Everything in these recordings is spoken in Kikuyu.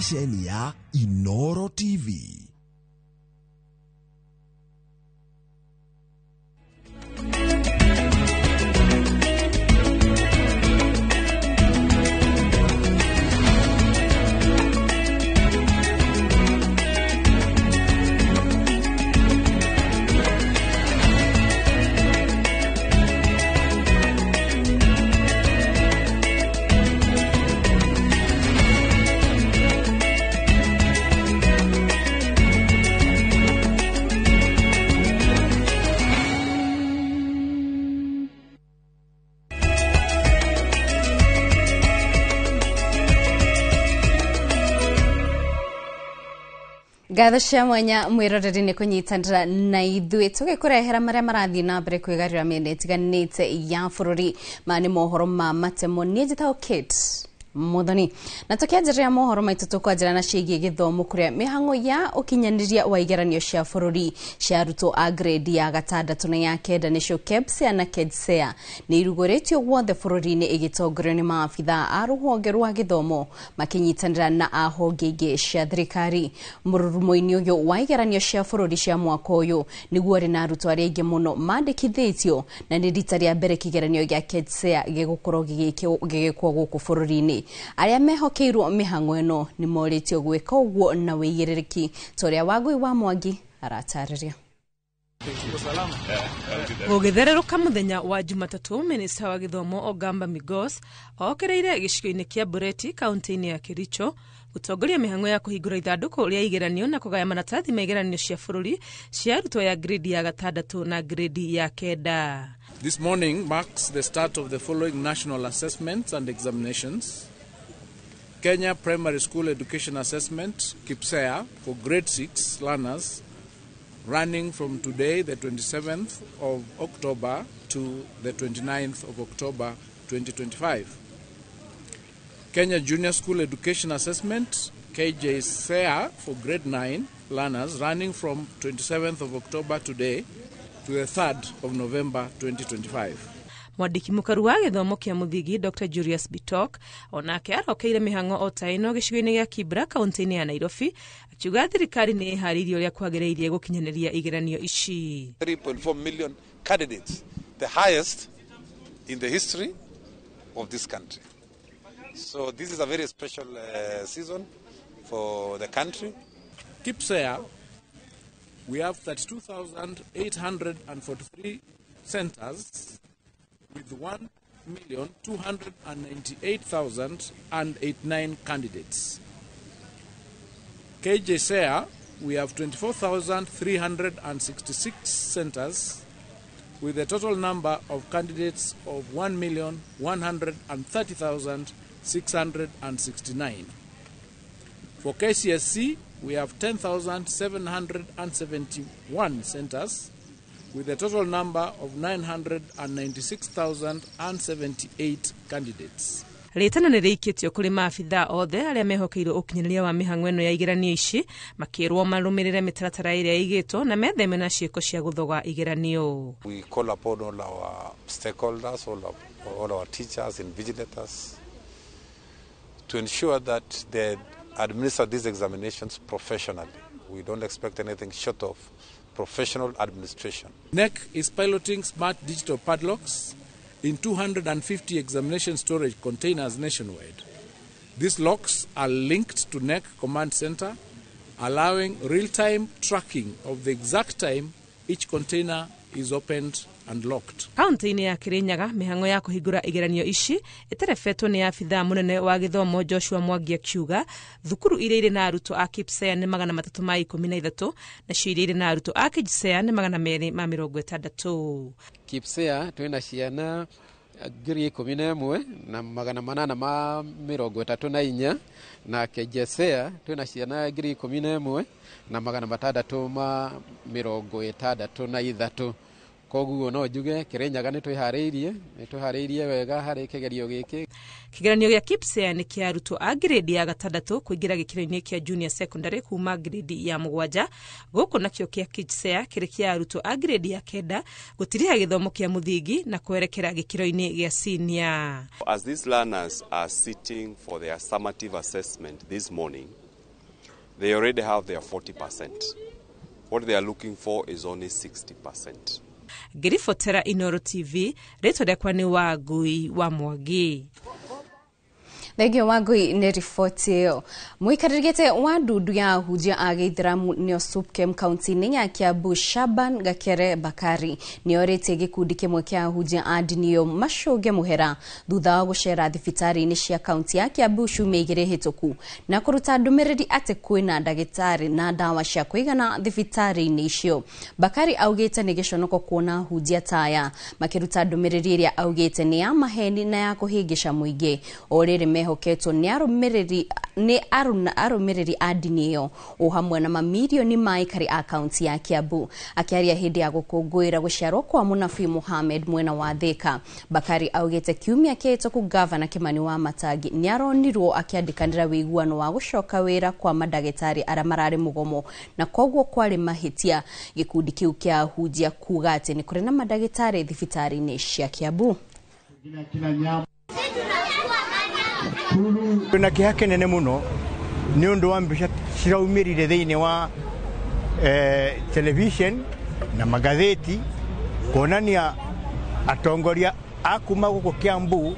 Ceceni ya Inoro TV. Ngatho cia mwanya mwiroreri nĩ kũnyitanĩra na ithuĩ tũgĩkũrehera marĩa marathiĩ na mbere kwĩgarũra mĩena ĩtiganĩte ya bũrũri. Maya nĩ mohoro ma matemo. Niĩ njĩtagwo Kate Muthoni, na tũkĩanjĩrĩria mohoro maitũ tũkwanjĩra na ciĩgiĩ gĩthomo kũrĩa mĩhang'o ya ũkinyanĩria wa igeranio cia bũrũri cia arutwo a grade ya gatandatũ na ya kenda nĩcio KPSEA na KJSEA nĩ irugũrĩtio guothe bũrũri-inĩ ĩgĩtongorio nĩ maabithaa a rũhonge rwa gĩthomo makĩnyitanĩra na a honge ingĩ cia thirikari. Mũrurumo-inĩ ũyũ wa igeranio cia bũrũri cia mwaka ũyũ nĩguo ũrĩ na arutwo arĩa aingĩ mũno mandĩkithĩtio, na nĩ rita rĩa mbere kĩgeranio gĩa KJSEA gĩgũkorwo gĩgĩkwo gũkũ bũrũri-inĩ. Arĩa mehokeirwo mĩhang'o ĩno nĩ morĩtio gwĩka ũguo na wĩigĩrĩrĩki ta ũrĩa Wangũi wa Mwangi aratarĩria. Gũgĩthererũka mũthenya wa Jumatatũ, minista wa gĩthomo Ogamba Migos okereire gĩcigo-inĩ kĩa Bureti kaunti-inĩ ya Kericho gũtongoria mĩhang'o ya kũhingũra ithandũkũ rĩa igeranio na kũgaya maratathi ma igeranio cia bũrũri cia arutwo ya grade ya gatandatũ na grade ya kenda. This morning marks the start of the following national assessments and examinations. Kenya Primary School Education Assessment, KPSEA, for grade 6 learners, running from today, the 27th of October, to the 29th of October 2025. Kenya Junior School Education Assessment, KJSEA, for grade 9 learners, running from 27th of October today to the 3rd of November 2025. Mwandĩki mũkaru wa gĩthomo kĩa mũthingi Dr. Julius Bitok onake arokeire mĩhang'o o ta ĩno gĩcigo-inĩ gĩa Kibra kaunti-inĩ ya Nairobi, akiuga thirikari nĩ ĩharĩirie ũrĩa kwagĩrĩire gũkinyanĩria igeranio ici. 3.4 million candidates, the highest in the history of this country. So this is a very special season for the country. KPSEA, we have 32,843 centers with 1,298,089 candidates. KJSEA, we have 24,366 centers with a total number of candidates of 1,130,669. For KCSE, we have 10,771 centers with a total number of 996,078 candidates. Rĩtana nĩ rĩikĩtio kũrĩ maabithaa othe arĩa mehokeirwo ũkinyanĩria wa mĩhang'o ĩno ya igeranio ici, makĩrwo marũmĩrĩre mĩtaratara ĩrĩa ĩigĩtwo na metheme na ciĩko cia gũthoga igeranio. We call upon all our stakeholders, all our teachers, invigilators, to ensure that they administer these examinations professionally. We don't expect anything short of professional administration. KNEC is piloting smart digital padlocks in 250 examination storage containers nationwide. These locks are linked to KNEC Command Center, allowing real-time tracking of the exact time each container is opened and locked. Kaunti-inĩ ya Kirinyaga mĩhang'o ya kũhingũra igeranio ici ĩterebetwo nĩ abithaa mũnene wa gĩthomo Joshua Mwangi akiuga thukuru iria irĩ na arutwo a KPSEA nĩ 313 nacio iria irĩ na arutwo a KJSEA nĩ 260. KPSEA twĩna ciana 11,834 na KJSEA twĩna ciana 11,663. Koguo no njuge Kirinyaga nĩ twĩharĩirie wega harĩ kĩgerio gĩkĩ. Kĩgeranio gĩa KPSEA nĩ kĩa arutwo a grade ya gatandatũ kũingĩra gĩkĩro-inĩ kĩa junior secondary kuma grade ya mũgwanja, gũkũ nakĩo kĩa KJSEA kĩrĩ kĩa arutwo a grade ya kenda gũtiriha gĩthomo kĩa mũthingi na kwerekera gĩkĩro-inĩ gĩa senior. As these learners are sitting for their summative assessment this morning, They already have their 40%. What they are looking for is only 60%. Ngĩribotera Inooro TV, rĩtwa rĩakwa nĩ Wangui wa Mwangi. Thengio Wangui nĩ riboti ĩyo. Mũikarĩri gĩtĩ wa ndundu ya ahunjia a gĩithĩramu nĩo SUPKEM kaunti-inĩ ya Kiambu Shaban Gakere Bakari nĩorĩtie gĩkundi kĩmwe kĩa ahunjia a ndini ĩyo macũnge mũhera thutha wa gũcera thibitarĩ-inĩ cia kaunti ya Kiambu ciumia igĩrĩ hĩtũku na kũruta ndũmĩrĩri atĩ kwĩna ndagĩtarĩ na ndawa cia kũigana thibitarĩ-inĩ icio. Bakari augĩte nĩ gĩconoko kuona ahunjia ta aya makĩruta ndũmĩrĩri ĩrĩa augĩte nĩ ya maheni na ya kũhĩngĩca mũingĩ. O rĩrĩ mehoketwo nĩ arũmĩrĩri a ndini ĩyo o hamwe na mamirioni ma aikari a kaunti ya Kiambu. Akĩaria hĩndĩ ya gũkũngũĩra gũciarwo kwa mũnabii Muhammad mwena wa Thika, Bakari augĩte kiumia kĩhĩtũku gavana Kimani wa Matangi nĩaronirwo akĩandĩkanĩra wĩiguano wa gũcoka wĩra kwa mandagĩtarĩ arĩa mararĩ mũgomo na koguo kwarĩ mahĩtia gĩkundi kĩu kĩa ahunjia kuga atĩ nĩ kũrĩ na mandagĩtarĩ thibitarĩ-inĩ cia Kiambu. Twĩna kĩeha kĩnene mũno nĩ ũndũ wa mbica ciraumĩrire thĩinĩ wa television na magathĩti kuonania atongoria a kuma gũkũ Kiambu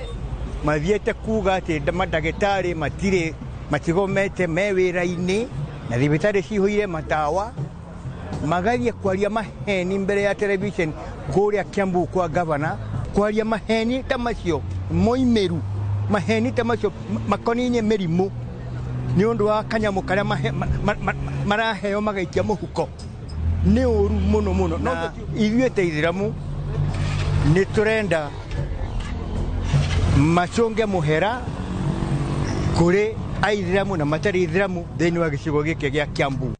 mathiĩte kuga atĩ mandagĩtarĩ matirĩ matigomete me wĩra-inĩ na thibitarĩ cihũire matawa, magathiĩ kwaria maheni mbere ya television kũrĩa Kiambu kwa gavana, kwaria maheni ta macio moimĩru, maheni ta macio makoninie mĩrimũ nĩ ũndũ wa kanyamũ karĩa maraheo magaikia mũhuko. Nĩ ũru mũno mũno. Na ithuĩ ta ithĩramu nĩ tũrenda macũnge mũhera kũrĩ aithĩramu na matarĩ ithĩramu thĩinĩ wa gĩcigo gĩkĩ gĩa Kiambu.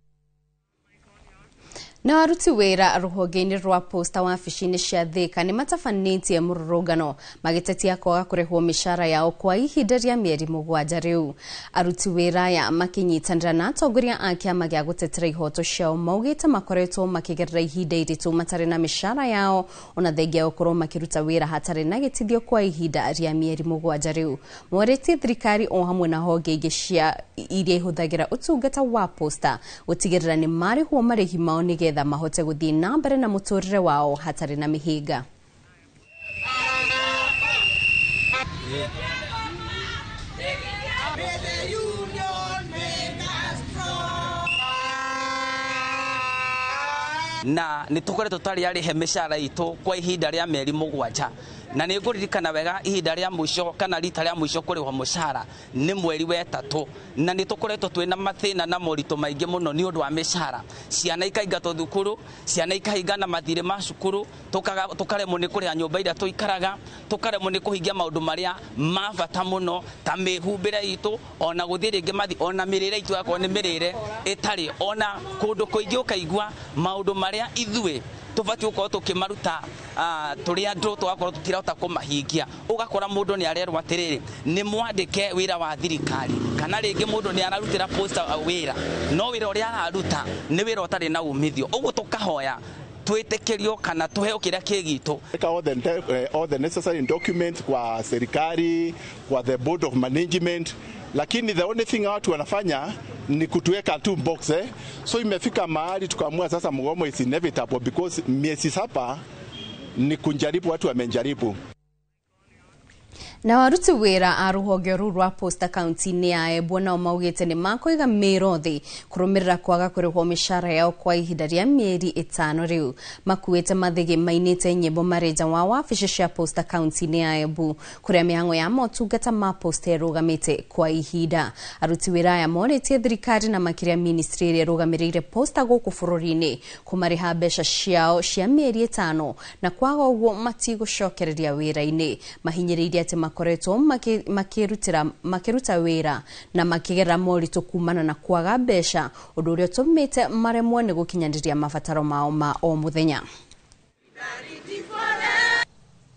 Na aruti wĩra rũhonge-inĩ rwa posta wabici-inĩ cia Thika nĩ matabanĩtie mũrũrũngano magĩtetia kwaga kũrĩhwo mĩcara yao kwa ihinda rĩa mĩeri 7 rĩu. Aruti wĩra aya makĩnyitanĩra na atongoria a kĩama gĩa gũtetera ihoto ciao maugĩte makoretwo makĩgerera ihinda iritũ matarĩ na mĩcara yao ona thengia gũkorwo makĩruta wĩra hatarĩ na gĩtithio kwa ihinda rĩa mĩeri 7 rĩu. Morĩtie thirikari o hamwe na honge ingĩ cia iria ihũthagĩra ũtungata wa posta gũtigĩrĩra nĩ marĩhwo marĩhi mao nĩgetha mahote gũthiĩ na mbere na mũtũrĩre wao hatarĩ na mĩhĩnga. Na nĩ tũkoretwo tũtarĩ arĩhe mĩcara itũ kwa ihinda rĩa mĩeri 7 na nĩ ngũririkana wega ihinda rĩa mũico kana rita rĩa mũico kũrĩhwo mũcara nĩ mweri wa 3 na nĩ tũkoretwo twĩna mathĩna na moritũ maingĩ mũno nĩ ũndũ wa mĩcara. Ciana ikaingatwo thukuru, ciana ikahingana mathirĩ ma cukuru, tũkaremwo nĩ kũrĩha nyũmba iria tũikaraga, tũkaremwo nĩ kũhingia maũndũ marĩa ma bata mũno ta mĩhumbĩre itũ, ona gũthiĩ rĩngĩ mathi, ona mĩrĩre itũ yakorwo nĩ mĩrĩre ĩtarĩ, ona kũndũ kũingĩ ũkaigua maũndũ marĩa ithuĩ tũbatiĩ gũkorwo tũkĩmaruta tũrĩ andũ tũgakorwo tũtirahota kũmahingia. Ũgakora mũndũ nĩ arerwo atĩrĩrĩ, nĩ mwandĩke wĩra wa thirikari, kana rĩngĩ mũndũ nĩ ararutĩra posta wĩra, no wĩra ũrĩa araruta nĩ wĩra ũtarĩ na umithio. Ũguo tũkahoya twĩtĩkĩrio kana tũheo kĩrĩa kĩ gitũ. All the necessary documents kwa serikali, kwa the board of management, lakini the only thing watu wanafanya ni kutuweka tu box. So imefika mahali tukaamua sasa mgomo is inevitable because miezi 7 ni kunjaribu, watu wamejaribu. Na aruti wĩra a rũhonge rũu rwa posta kaunti-inĩ ya Embu nao maugĩte nĩ makũiga mĩro thĩ kũrũmĩrĩra kwaga kũrĩhwo mĩcara yao kwa ihinda rĩa mĩeri 5 rĩu. Makuĩte mathĩgĩ mainĩte nyĩmbo marĩ nja wa wabici cia posta kaunti-inĩ ya Embu kũrĩa mĩhang'o ya motungata ma posta ĩrũgamĩte kwa ihinda. Aruti wĩra aya morĩtie thirikari na makĩria ministry ĩrĩa ĩrũgamĩrĩire posta gũkũ bũrũri-inĩ kũmarĩha mbeca ciao cia mĩeri 5 na kwaga ũguo matigũcokereria wĩra-inĩ. Mahinyĩrĩirie atĩ makoretwo makĩruta wĩra na makĩgerera moritũ kumana na kwaga mbeca, ũndũ ũrĩa ũtũmĩte maremwo nĩ gũkinyanĩria mabataro mao ma o mũthenya.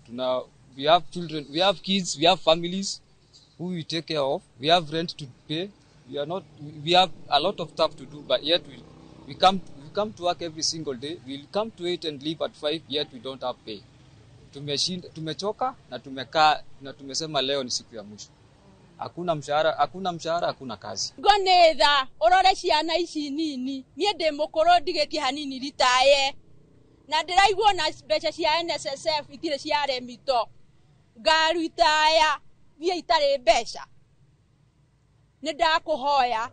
Now we have children, we have kids, we have families who we take care of, we have rent to pay, we have a lot of stuff to do, but yet we come to work every single day. We'll come to 8 and leave at 5, yet we don't have pay. Tumechoka na tumekaa na tumesema leo ni siku ya mwisho. Hakuna mshahara, hakuna mshahara, hakuna kazi. Ngonetha urore ciana ici nini, nie ndi mukuru ndigitie hanini ritaye na ndiraigua na mbeca cia NSSF itire cia remito ngaritaya thie itari mbeca. Ni ndakuhoya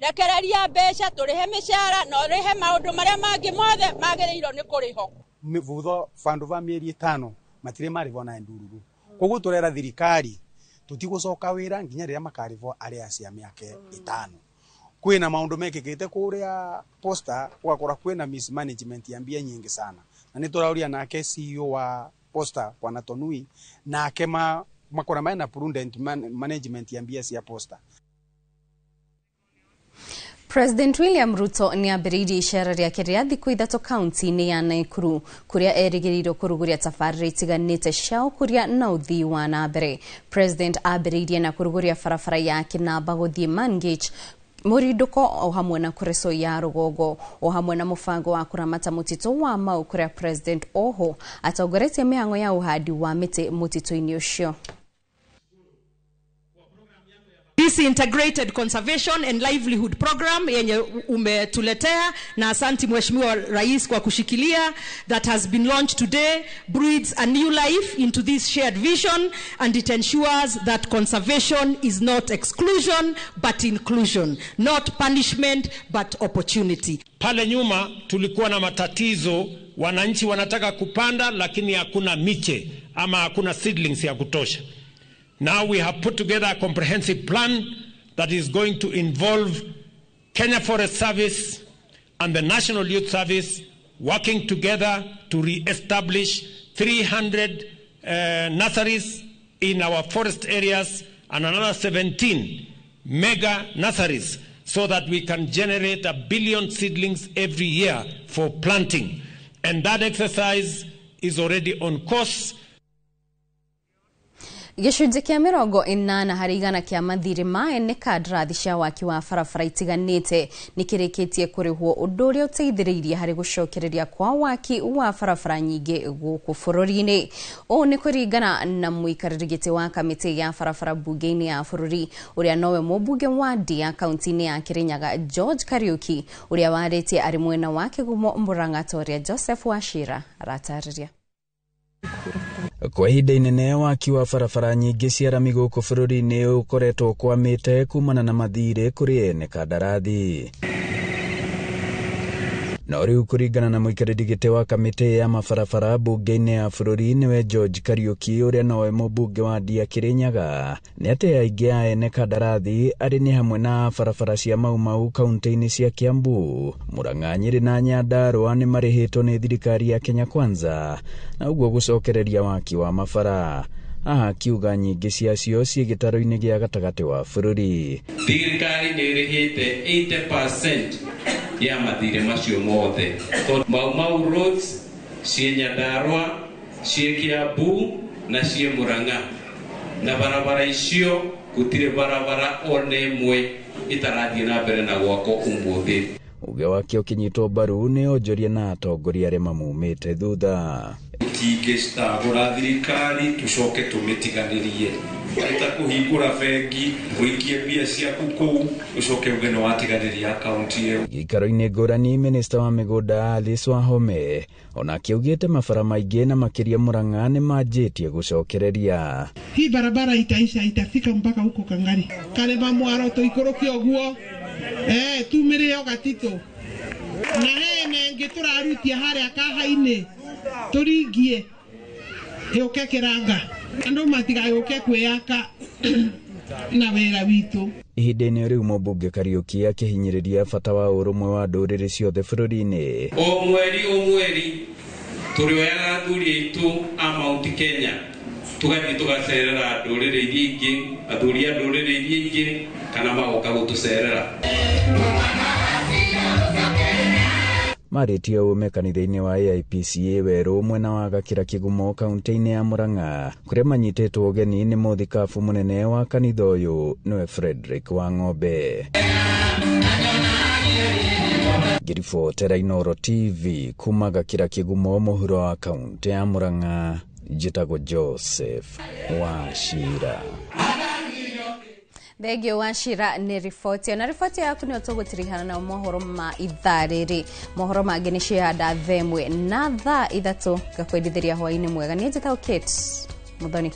rekereria mbeca turihe mishahara na urihe maundu maria mangi mothe magiriirwo ni kuriho. Thutha vandu va mieri 5 matire marivwo na ndururu, koguo turera thirikari tutigucoka wira nginya riria makarivwo aria acia miaka 5. Kwina maundu mekikite kuria Posta, ugakora kwina mismanagement ya mbia nyingi sana, na niturauria nake CEO wa Posta Bwana Tonui, nake makora mena prudent management ya mbia cia Posta. President William Ruto ni ambĩrĩirie icera rĩake rĩa thikũ 3 kaunti-inĩ ya Nakuru kũrĩa erĩgĩrĩirwo kũrugũria tabarĩra itiganĩte cia ũkũria na ũthii wa na mbere. President ambĩrĩirie na kũrugũria barabara ya Kĩnamba gũthiĩ Mangich Mũrindũko o hamwe na Kureso ya rũgongo o hamwe na mũbango wa kũramata mũtitũ wa Mau kũrĩa President oho atongoretie mĩhang'o ya ũhandi wa mĩtĩ mũtitũ-inĩ ũcio. This integrated conservation and livelihood program yenye umetuletea, na asanti Mheshimiwa Rais kwa kushikilia, that has been launched today breathes a new life into this shared vision, and it ensures that conservation is not exclusion but inclusion, not punishment but opportunity. Pale nyuma tulikuwa na matatizo, wananchi wanataka kupanda lakini hakuna miche ama hakuna seedlings ya kutosha. Now we have put together a comprehensive plan that is going to involve Kenya Forest Service and the National Youth Service working together to re-establish 300 nurseries in our forest areas and another 17 mega nurseries so that we can generate 1 billion seedlings every year for planting. And that exercise is already on course. Gĩcunjĩ kĩa 80 harĩ igana kĩa mathirĩ ma ene kandarathi cia waki wa barabara itiganĩte nĩ kĩrĩkĩtie kũrĩhwo, ũndũ ũrĩa ũteithĩrĩirie harĩ gũcokereria kwa waki wa barabara nyingĩ gũkũ bũrũri-inĩ. Ũũ nĩ kũringana na mũikarĩri gĩtĩ wa kamĩtĩ ya barabara mbunge-inĩ ya bũrũri ũrĩa nowe mũmbunge wa Ndia kaunti-inĩ ya Kirinyaga George Kariuki, ũrĩa warĩtie arĩ mwena wa Kĩgumo Murang'a ta ũrĩa Joseph Wachira aratarĩria. Kwa ihinda inene waki wa barabara nyingĩ cia rami gũkũ bũrũri-inĩ ũkoretwo ũkwamĩte kumana na mathirĩ kũrĩ ene kandarathi. No rĩu kũringana na mũikarĩri gĩtĩ wa kamĩtĩ ya mabarabara mbunge-inĩ ya bũrũri nĩwe George Kariuki, ũrĩa nowe mũmbunge wa Ndia Kirinyaga, nĩ atĩ aingĩ a ene kandarathi arĩ nĩ hamwe na barabara cia Mau Mau kaunti-inĩ cia Kiambu, Murang'a, Nyĩrĩ na Nyandarũa nĩ marĩhĩtwo nĩ thirikari ya Kenya Kwanza na ũguo gũcokereria waki wa mabara. Haha akiuga nyingĩ ciacio ciĩ gĩtarũ-inĩ gĩa gatagatĩ wa bũrũri. Thirikari nĩ ĩrĩhĩte 80% ya mathirĩ macio mothe. Mau Mau roads ciĩ Nyandarũa, ciĩ Kiambu na ciĩ Murang'a, na barabara icio gũtirĩ barabara ona ĩmwe ĩtarathiĩ na mbere na gwakwo ũmũthĩ. Uge wake ũkĩnyitwo mbaru nĩ onjoria na atongoria arĩa mamumĩte thutha. Tũtingĩcagũra thirikari tũcoke tũmĩtiganĩrie. Nĩ ta kũhingũra bengi ũikie mbia ciaku kũu ũcoke uge nĩ watiganĩria akaunti ĩyo. Gĩikaro-inĩ ngũrani, minista wa mĩgũnda Alice Wahome onake augĩte mabara maingĩ na makĩria Murang'a nĩ manjĩtie gũcokereria. Hii barabara itaisha, itafika mpaka huko Kangari. Karema mwaro tũikũrũke ũguo, tumĩrĩo gatitũ na hena ĩngĩ tũrarutia harĩa kaha-inĩ tũringie yũke kĩranga, andũ matigayũke kwĩyaka na wĩra witũ. Ihinda-inĩ rĩu mũmbunge Kariuki akĩhinyĩrĩria bata wa ũrũmwe wa ndũrĩrĩ ciothe bũrũri-inĩ. O mweri tũrĩoyaga athuri aitũ a Mount Kenya tũgathiĩ tũgacerera ndũrĩrĩ iria ingĩ, athuri a ndũrĩrĩ iria ingĩ kana magoka gũtũcerera. Marĩtie ũũ me kanitha-inĩ wa AIPCA werũ mwena wa Gakĩra Kĩgumo kaunti-inĩ ya Murang'a kũrĩa manyitĩtwo ũgeni nĩ mũthikabu mũnene wa kanitha ũyũ nĩwe Frederick Wang'ombe. Ngĩribotera Inooro TV kuma Gakĩra Kĩgumo mũhuro wa kaunti ya Murang'a, njĩtagwo Joseph Wachira. Thengio Wachira nĩ riboti na riboti yaku nĩyo tũgũtirihana na mohoro ma ithaa rĩrĩ. Mohoro mangĩ nĩ ciehanda 1:00 na 3:00 ngakwendithĩria hwaĩ-inĩ mwega. Niĩ njĩtagwo Kate Muthoni.